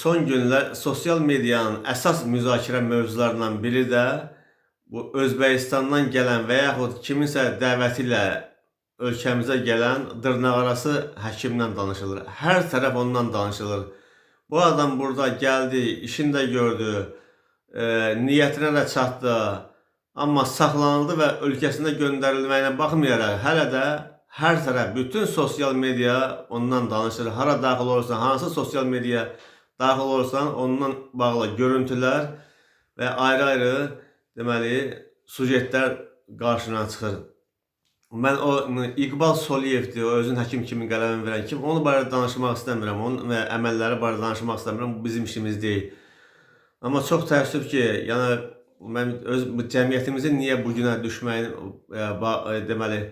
Son günlər sosial medianın əsas müzakirə mövzularından biri də bu Özbəkistandan gələn və yaxud kiminsə dəvəti ilə ölkəmizə gələn dırnaqarası həkimdən danışılır. Hər tərəf ondan danışılır. Bu adam burada gəldi, işini də gördü, niyyətinə də çatdı. Amma saxlanıldı və ölkəsinə göndərilməyinə baxmayaraq hələ də hər tərəf, bütün sosial media ondan danışır. Hara daxil olursan, hansı sosial media daxil olursan, ondan bağlı görüntülər və ayrı-ayrı deməli sujetlər qarşına çıxır. Mən o İqbal Soliyevdir, o özünü həkim kimi qələmə verən kim, onu barədə danışmaq istəmirəm, onun və əməlləri barədə danışmaq istəmirəm, bu bizim işimiz deyil. Amma çox təəssüf ki, yəni mən öz bu cəmiyyətimizin niyə bu günə düşməyini deməli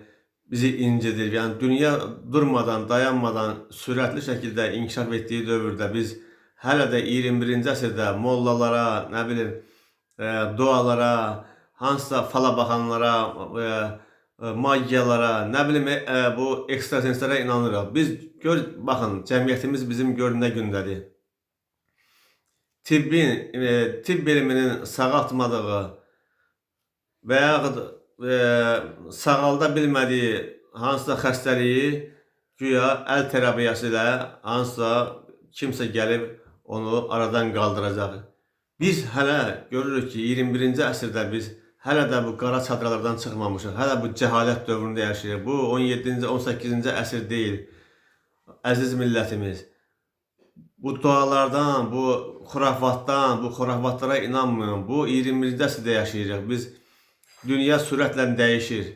bizi incidir. Yəni dünya durmadan, dayanmadan sürətli şəkildə inkişaf etdiyi dövrdə biz hələ də 21-ci əsrdə mollalara, nə bilim, dualara, hansısa fala baxanlara, magiyalara, nə bilim, bu ekstrasenslərə inanırıq. Biz gör, baxın, cəmiyyətimiz bizim gör nə gündədir. Tibb elminin sağaltmadığı və yaxud sağalda bilmədiyi hansısa xəstəliyi güya əl terapiyası ilə hansısa kimsə gəlib onu aradan qaldıracaq. Biz hələ görürük ki, 21-ci əsrdə biz hələ də bu qara çadralardan çıxmamışıq. Hələ bu cəhalət dövründə yaşayırıq. Bu 17-ci, 18-ci əsr deyil. Əziz millətimiz, bu dualardan, bu xurafatdan, bu xurafatlara inanmayın. Bu 21-ci əsrdə yaşayırıq. Biz dünya sürətlə dəyişir.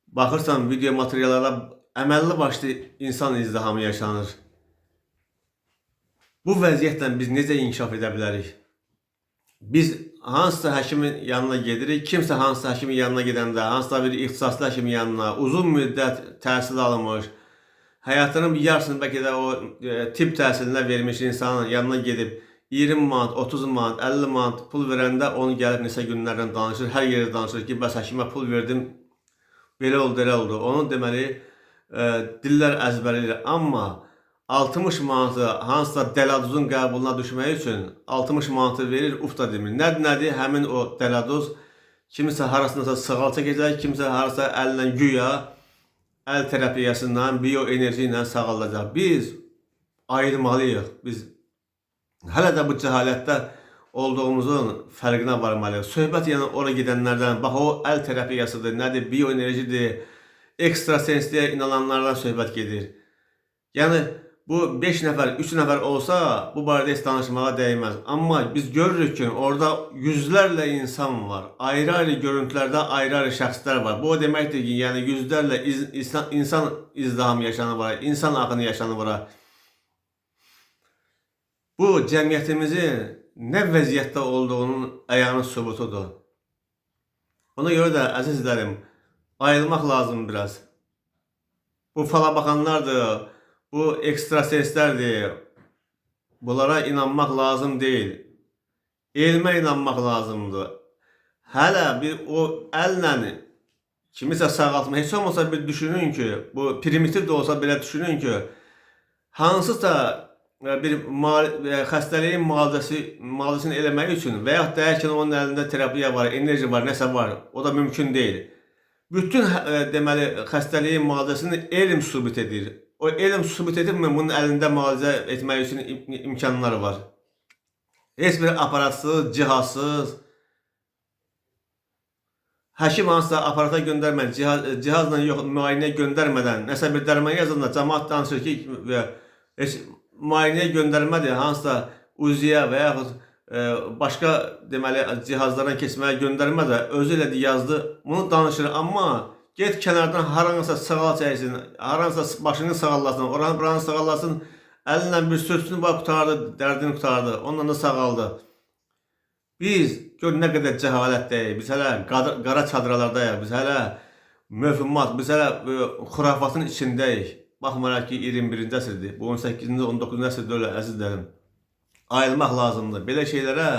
Baxırsan video materiallara əməlli başlı insan izdihamı yaşanır. Bu vəziyyətlə biz necə inkişaf edə bilərik? Biz hansısa həkimin yanına gedirik, kimsə hansısa həkimin yanına gedəndə, hansısa bir ixtisaslı həkimin yanına uzun müddət təhsil almış, həyatının bir yarısını bəlkə də o tibb təhsilinə vermiş insanın yanına gedib 20 manat, 30 manat, 50 manat pul verəndə onu gəlib neçə günlərdən danışır, hər yerdə danışır ki, bəs həkimə pul verdim, belə oldu, elə oldu. Onu deməli dillər əzbərləyir. Amma 60 manatı hansısa dələduzun qəbuluna düşmək üçün 60 manatı verir, uf da demir. Nədir, nədir? Həmin o dələduz kimisə harasındasa sığal çəkəcək, kimsə harasa əllə güya əl terapiyasından, bioenerji ilə sağaldacaq. Biz ayılmalıyıq. Biz hələ də bu cəhalətdə olduğumuzun fərqinə varmalıyıq. Söhbət yəni ora gedənlərdən, bax o əl terapiyasıdır, nədir, bioenerjidir, ekstrasensliyə inananlardan söhbət gedir. Yəni bu 5 nəfər, 3 nəfər olsa bu barədə heç danışmağa dəyməz. Amma biz görürük ki, orada yüzlərlə insan var. Ayrı-ayrı görüntülərdə ayrı-ayrı şəxslər var. Bu o deməkdir ki, yəni yüzlərlə insan izdihamı yaşanır var, insan axını yaşanır var. Bu cəmiyyətimizin nə vəziyyətdə olduğunun əyanı sübutudur. Ona görə də əzizlərim, ayılmaq lazım biraz. Bu fala baxanlardır, bu ekstrasenslərdir. Bunlara inanmaq lazım deyil. Elmə inanmaq lazımdır. Hələ bir o əllə kimisə sağaltma, heç olmasa bir düşünün ki, bu primitiv də olsa belə düşünün ki, hansısa bir xəstəliyin müalicəsini eləmək üçün və yaxud da ki, onun əlində terapiya var, enerji var, nəsə var, o da mümkün deyil. Bütün deməli xəstəliyin müalicəsini elm sübut edir. O elm sübut edibmi bunun əlində müalicə etmək üçün imkanları var. Heç bir aparatsız, cihazsız, həkim hansısa aparata göndərmədən, cihazla yox, müayinəyə göndərmədən, nəsə bir dərman yazanda cəmaət danışır ki, heç müayinəyə göndərmədir, hansısa UZI-yə və yaxud başqa deməli cihazlardan keçməyə göndərmədə özü elədi, yazdı, bunu danışır, amma get kənardan haransa sağal çəksin, haransa başını sağallasın, oranı buranı sağallasın, əlinlə bir sürtsün, bax qurtardı, dərdini qurtardı, onunla da sağaldı. Biz gör nə qədər cəhalətdəyik, biz hələ qara çadralardayıq, biz hələ mövhumat, biz hələ xurafatın içindəyik. Baxmayaraq ki, 21-ci əsrdir, bu 18-ci, 19-cu əsr deyil, əzizlərim. Ayılmaq lazımdır. Belə şeylərə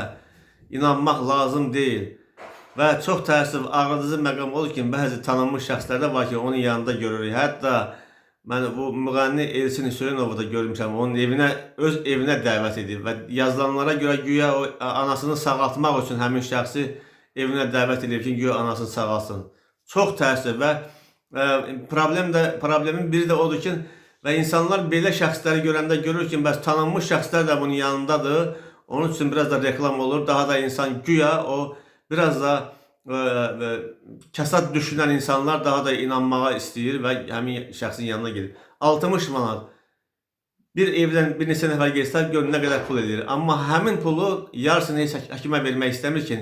inanmaq lazım deyil. Və çox təəssüf, ağrıdıcı məqam odur ki, bəzi tanınmış şəxslər də var ki, onun yanında görürük. Hətta Mən bu müğənni Elçin Hüseynovu da görmüşəm. Onun evinə, öz evinə dəvət edib və yazılanlara görə güya o anasını sağaltmaq üçün həmin şəxsi evinə dəvət edib ki, güya anasını sağalsın. Çox təəssüf və problemin biri də odur ki, və insanlar belə şəxsləri görəndə görür ki, bəs tanınmış şəxslər də bunun yanındadır. Onun üçün biraz da reklam olur. Daha da insan güya o biraz da kəsad düşünən insanlar daha da inanmağa istəyir və həmin şəxsin yanına gedir. 60 manat bir evdən bir neçə nəfər getsə gör nə qədər pul eləyir. Amma həmin pulu yarısını heç həkimə vermək istəmir ki,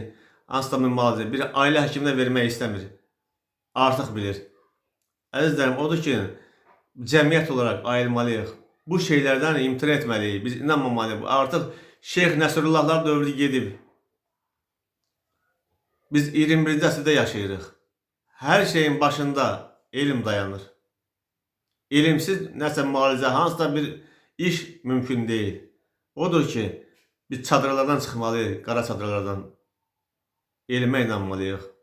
hansısa bir müalicə, bir ailə həkiminə vermək istəmir. Artıq bilir. Əzizlərim, odur ki, cəmiyyət olaraq ayılmalıyıq. Bu şeylərdən imtina etməliyik. Biz inanmamalıyıq. Artıq Şeyx Nəsrullahlar dövrü gedib. Biz 21-ci əsrdə yaşayırıq. Hər şeyin başında elm dayanır. Elmsiz nəsə müalicə, hansısa bir iş mümkün deyil. Odur ki, biz çadırlardan çıxmalıyıq, qara çadırlardan. Elmə inanmalıyıq.